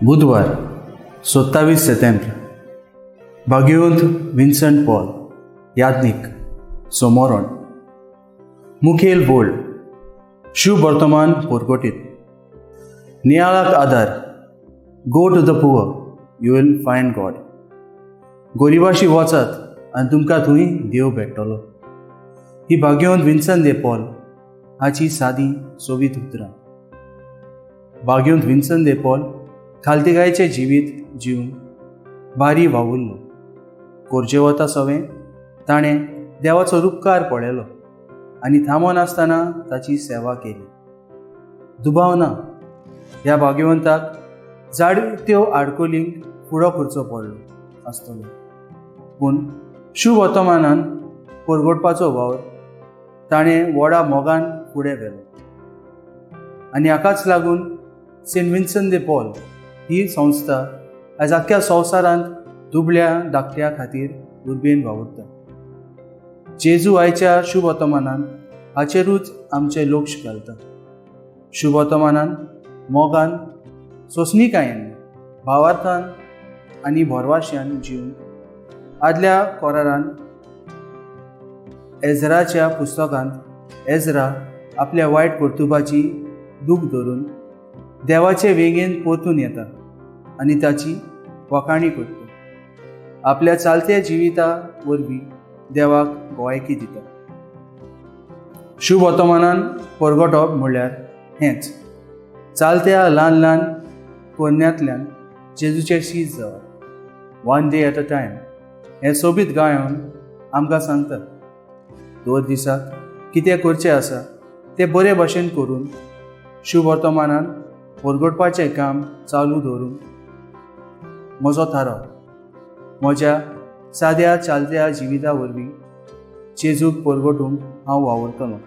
बुधवार 27 सप्टेंबर, भाग्यवंत विन्संट पॉल याज्ञीक सोमोरण. मुखेल बोल शुभ वर्तमान परगटीत. नियाळाक आदार. Go to the poor, you will find God. गरिबाशी वचात आनी तुमकां थंय देव भेट्टलो. ही भाग्यवंत विन्सन दे पॉल हाची सादी सोबीत उतरां. भाग्यवंत विन्सन दे पॉल खालतीकायेचें जिवीत जिवन बारी वावुरलो. कोरजेवता सवें ताणें देवाचो रुपकार पळयलो आनी थांबनासतना ताची सेवा केली. दुबाव ना, ह्या भाग्यवंताक जायत्यो आडकोलींक फुडो करचो पडलो आसतलो, पूण शुभ वर्तमानान परगटपाचो वावर ताणें व्हडा मोगान फुडें व्हेलो आनी हाकाच लागून Saint Vinson de Paul he संस्था आयज आख्ख्या संवसारांत दुबळ्या धाकट्या खातीर उर्बेन वावुरता. जेजू आयच्या शुभ वर्तमानान हाचेरूच आमचें लक्ष घालता. शुभ वर्तमानान मोगान, सोंसणीकायेन, भावार्थान आनी भरवाश्यान जिवन आदल्या कोरारान एजराच्या पुस्तकांत एजरा आपल्या वायट कर्तुबाची दूख धरून देवाचे वेंगेन परतून येता आनी ताची वखाणी करता. आपल्या चालत्या जिविता वरवीं देवाक गोवायकी दिता. शुभ वर्तमानान परगटप म्हणल्यार हेंच, चालत्या ल्हान ल्हान कोन्यांतल्यान जेजूचें शीस जावप. "One day at a time" हें सोबीत गायन आमकां सांगता, दर दिसाक कितें करचें आसा तें बरे भशेन करून शुभ वर्तमानान परगटपाचें काम चालू दवरून म्हजो थाराव. म्हज्या साद्या चालत्या जिविता वरवीं जेजूक परगटूंक हांव वावुरतलों.